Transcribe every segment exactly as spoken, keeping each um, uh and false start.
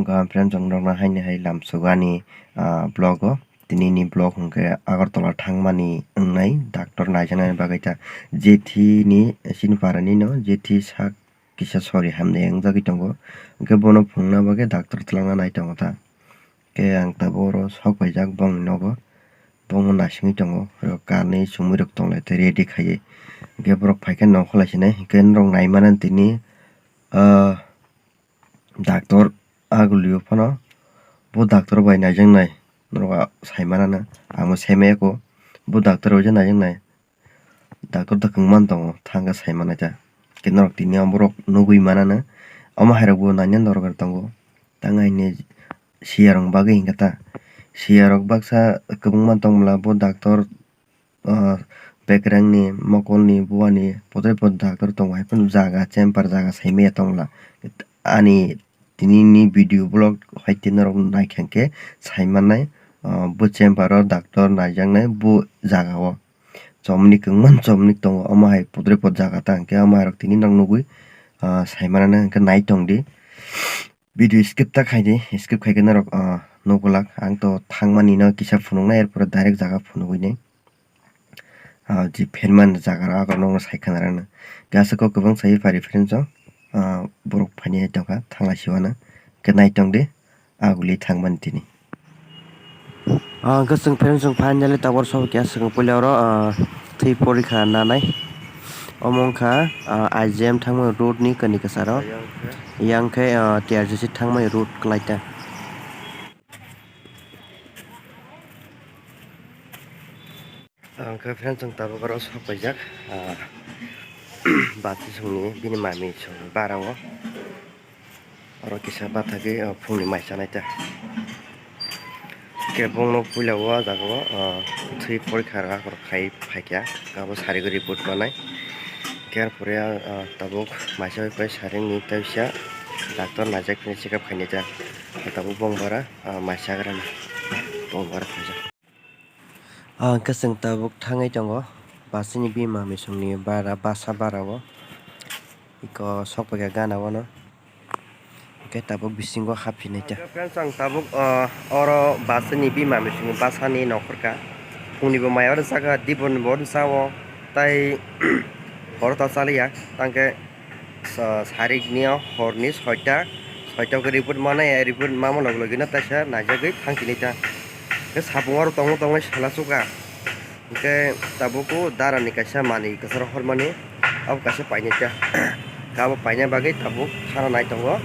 Ah, friends, chwng norokno haini hai lamsogani, ah, vlog o. Tini ni vlog hwnkhe Agartala thangmani wngnai, doctor naijaknani bagwi ta. Jethi ni chini para ni no, jethi sak kisa sori hamya wngjagwi tongo. Hwnkhe bono phunukna bagwi doctor twlangna nai tongo ta. Khe ang tabuk oro sok paijak bongni nogo. Bongno naisingwi tongo. Oro kanwi chumui rok tonglai tei ready khaiwi. Hwnkhe borok phaikhe nongkhor lai sinai. Hwnkhe norok nai mano tini, ah, doctor agulio phano bo doctor bai naijaknai. Norok sai manana. Amo sai maya kho. Bo doctor bai je naijaknai. Doctor da kwngma tongo, thangkhe sai manai ta. Khe norok tini o borok nugwi manana. Omo hai rok bo nanya dorkar tongo. Tang haini siyarok bagwi hinkhe ta. Siyarok baksa kwbangma tongmwla bo doctor, ah, bekerengni, mokolni, buani, potroi pod doctor tongo. Hai phano jaga, chamber jaga sai maya tongmwla. Ani tini ni video vlog hai tini norok naikha khe sai mannai, ah, bo chamber o doctor naijaknai bo jaga o. Chomni kwbangma chomni tongo, omo hai pudrui pod jaga ta hwnkhe omo hai rok tini nog nugwi, ah, sai manana hwnkhe nai tong di. Video skip ta khai di, skip khai khe norok, ah, nugulak. Ang to thangmani no kisa phunuknai, er pore direct jaga phunugwi nai. Ah, je pherman jaga rok, ah, nokno sai khna rwna. Gas kok kwbang sai pari friends o, ah, borok phaini hai tongkha, thanglai siwano. Khe nai tong di, aguli thangmani tini. Ah, hwnkhe chwng friends chwng finally tabuk sok ya, chwng puila oro, ah, twi porikha nanai. Omo wngkha, ah, I G M thangmani road ni kani kwcharo. Yang khe, ah, T R G C thangmani road kwlai ta. Ang khe friends, chwng tabuk oro sok paijak, ah, bati songni bini mami songni bara o. Oro kisa bathagwi, ah, phungni mai chanai ta. Khe bongno puila o ah jaga o, ah, thwi porikha rok khai phaikha, abo sarigwi report manai. Khe arpore, ah, tabuk maisa bai pai saringni tei bisa doctor naijak phini check up khainai ta. Tabuk bong bara, ah, mai chagrana bong bara khaijak. Ah, hwnkhe chwng tabuk thangwi tongo, basini bima misongni bara, basa bara o. Iko sok paikha gana o no. Hwnkhe tabuk bisingo haphinai ta. Friends, ang tabuk, ah, oro basini bima misongni basani nokhorkha. Phungni bo mai oro chakha, diboni bo oro cha o. Tai oro ta chaliya. Tangkhe sa-, sarikni o horni soita, soita o khe report manai, report mama log logino taisa naijagwi thangkhinai ta. Khe sapung oro tongma tongma sala chuka. Hwnkhe tabuk o dara ni kaisa manwi kwcharo hormani abo kaisa painai ta. Abo paina bagwi tabuk khana nai tongo,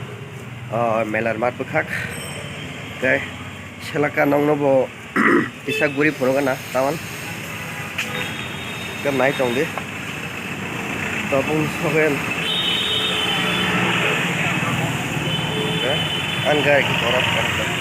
o, melar mat bwkhak. Tei selaka nokno bo kisa guri phunukgana tawan. Khe nai tong di. Tabuk sogen. Khe ang gari khe korak korak.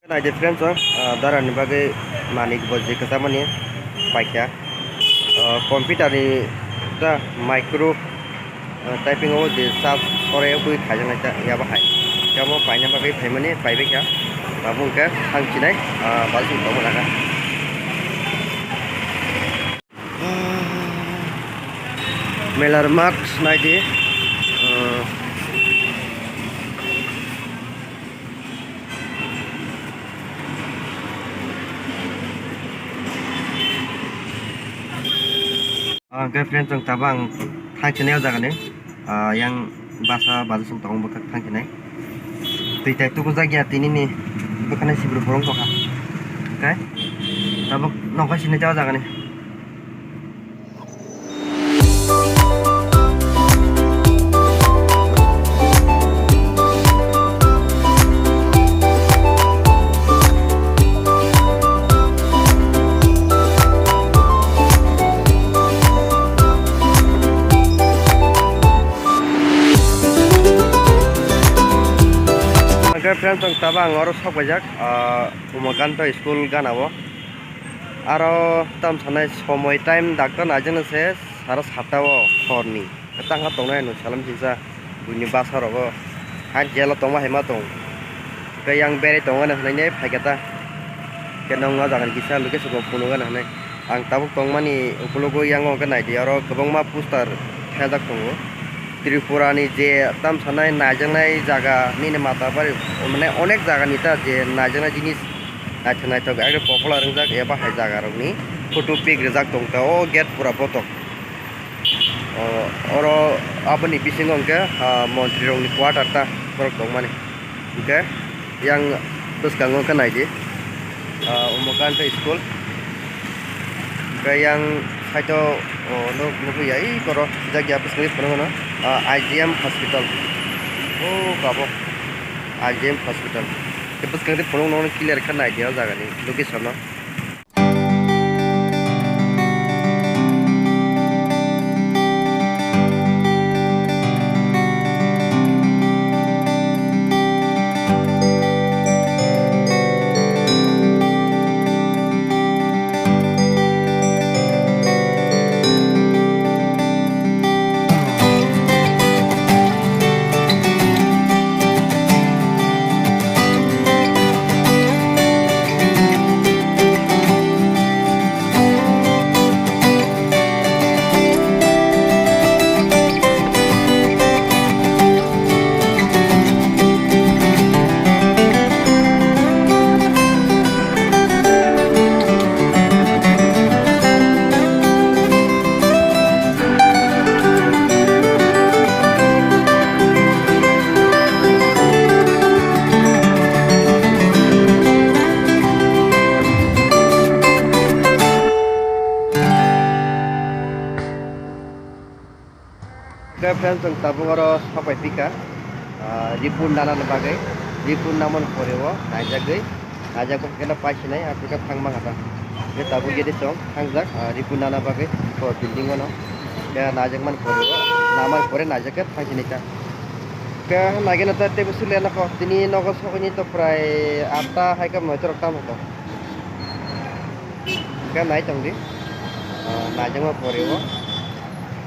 Nai de friends o, ah, dara ni bagwi manwi bo je kwchangmani paikha. Ah, computer ni ta micro, ah, typing o je charge sorai bwi khaijaknai ta yabo hai. Yabo paina bagwi phaimani paibaikha. Abo hwnkhe thangchinai, ah, balsing tongma nangkha. Melar mat nai di. Ah. Ah, hwnkhe friends, chwng tabuk ang thangchinai o jaga ni, ah, yang basa bajasong tongo bwkhak thangchinai. Twi tai tubu jak ya tini ni bwkhani sibru phurung tongkha. Hwnkhe tabuk nokha sinai o jaga ni. Friends, ang tabang oro sok paijak, ah, Umakanta school gana o. Aro tam sanai somoi time doctor naijaknai se sara satta o horni. Tangka tongnai no salam singsa buini basa rogo. Hai jela tongma hai ma tong. Tei yang berai tongmani hwnwi nai phaikha ta. Khe nokno jaga ni kisa location bo phunukgana hwnwi. Ang tabuk tongmani ukologo yango hwnkhe naidi, oro kwbangma poster thepjak tongo. Tripura ni je tam sanai naijaknai jaga nini Matabari, mane onek jaga ni ta je naijaknai jinis naithok naithok ekdom popular wngjak eba hai jaga rokni photo pic rijak tong ta o gate pura botok. O, oro aboni bisingo hwnkhe, ah, montri rokni quarter ta borok tongmani. Hwnkhe yang bwskango hwnkhe naidi, ah, Umakanta school. Hwnkhe yang side o, o, nuk-, nukliya, ei koro jak ya bwskango phunukgo no, ah, I G M hospital. O, abo I G M hospital. Hwnkhe bwskango phunukgo no clear khe naidi o jagani location no. Khe friends, chwng tabuk oro sok pai pika, ah, report nana ni bagwi. Report namani pore o naijagwi, naijak bw khe no paisinai, aswk khe thang mankha ta. Khe tabuk gate o chwng thangjak, ah, report nana bagwi, o building o no. Khe naijakmani pore o, namani pore naijak khe thangsinai ta. Khe naigeno ta teibo sule nokho, tini nogo sokni to prai atta hai khe noito rok tamo to. Khe nai tong di, ah, naijakma pore o.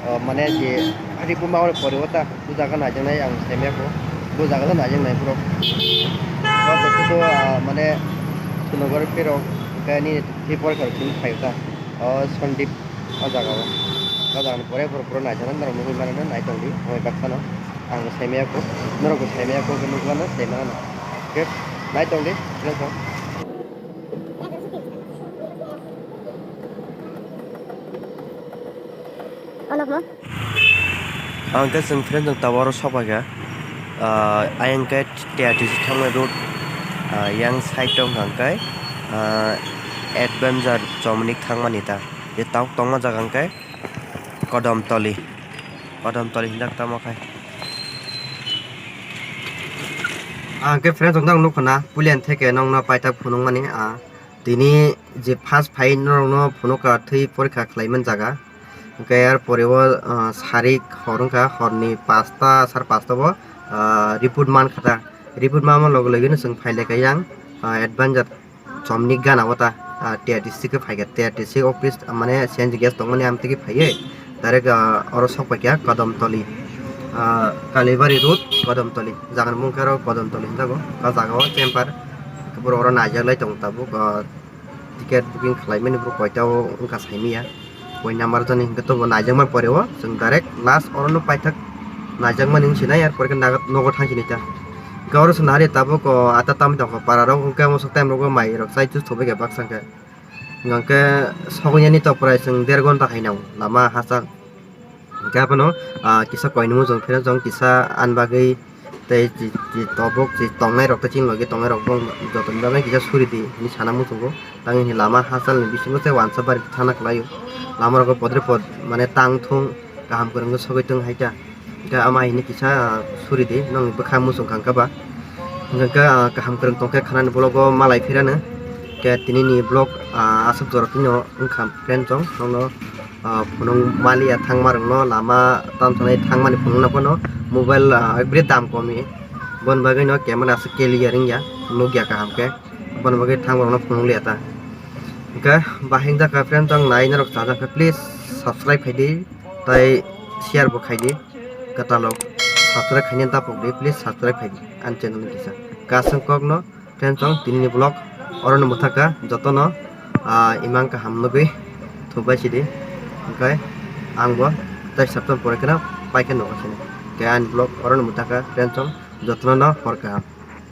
O, mane je report ma ore pore o ta, o jaga naijaknai ang saimaya kho, o jaga naijaknai borok. O to, ah, mane Sonography rok, hwnkhe nini tei porikha rok chini phaio ta. O Sandeep o jaga o, o jaga ni pore borok, borok naijaknai norok nugwi mano, nai tong di, omo baksa no ang saimaya kho, norok bo saimaya kho, nukmano saimano. Khe nai tong di, friends rok. Ang khe chwng friend chwng tower o sok pai kha. Ah, ayang khe T R T C thangmani road, ah, yang side o hwnkha khe, ah, Adventure Chomnik thangmani ta. Je tok tongma jaga hwnkhe Kodomtoli. Kodomtoli hinjak tamo khai. Ang khe friend chwng nukho na, pulian theke nokno paithak phunukmani, ah, tini je first phai norokno phunukha thwi porikha khlaiman jaga. Hwnkhe er pore o, ah, sarik hor wngkha, horni pasta, sar pasta o, ah, report mankha ta. Report manma loge loge no chwng phai laikha yang, ah, Adventure Chomnik gana o ta, ah, T R T C khe phaikha, T R T C office, ah, mane C N G gas tongmani amtwi khe phaiwi direct, ah, oro sok paikha Kodomtoli, ah, Kalibari road, Kodomtoli. Jagani mung khe oro Kodomtoli hinjago, o jaga o chamber. Borok oro naijaklai tongo tabuk, ah, ticket booking khlaimani borok koita o wngkha saimanya. Koi number jani hwnkhe tobo naijakmani pore o chwng direct last orono paithak naijakmani wngsinai, er pore khe naga-, nogo thangsinai ta. Hwnkhe oro chwng nari tabuk o ata tamni tongkha para rok, hwnkhe mosok time rogo mai rok chai juice thogbai khe baksa hwnkhe. Hwnkhe sogwi yani tok prai chwng der gonta hai nango lama hachal. Hwnkhe abono, ah, kisa koinwi muchung pheno chwng kisa ani bagwi tei chi, chi tobok chi tongnai rok tei chini logi tongnai rok bo joto ni bagwi kisa suri di hinwi sana muchungo. Tangwi hwnwi lama hachal ni bisingo tei uansa bari thana kwlaio. Lama rogo podre pod mane tang thung kaham kwrwng khe sogwi thung hai ta. Hwnkhe ama hinwi kisa, ah, suri di nokni bwkha muchung kha hwnkhe ba. Hwnkhe, ah, kaham kwrwng tongkhe khanani vlog o malai phirano. Hwnkhe tini ni vlog, ah, aswk jora tini o wngkha friend chong nokno. Ah, phunuk maliya thangma rokno lama tamo sanai thangmani phunukno phano mobile, ah, ekbari dam komi. Bon bagwi no camera aswk clear wngya, nukya kaham khe. Bon bagwi thang borokno phunuk liya ta. Hwnkhe bahai wngjakha friend, chwng nai norok chajak khe please subscribe khaidi, tai share bo khaidi. Kwtalok subscribe khaina tapokdi, please subscribe khaidi ani channel ni kisa. Kasang kokno friend chwng tinini vlog orono mwthaka, jotono, ah, imang kaham nugwi thumbai sidi. Hwnkhe ang bo tai saptan pore kheno paikhe nogo sini. Khe ani vlog orono mwthaka friend chwng jotono hor kaham.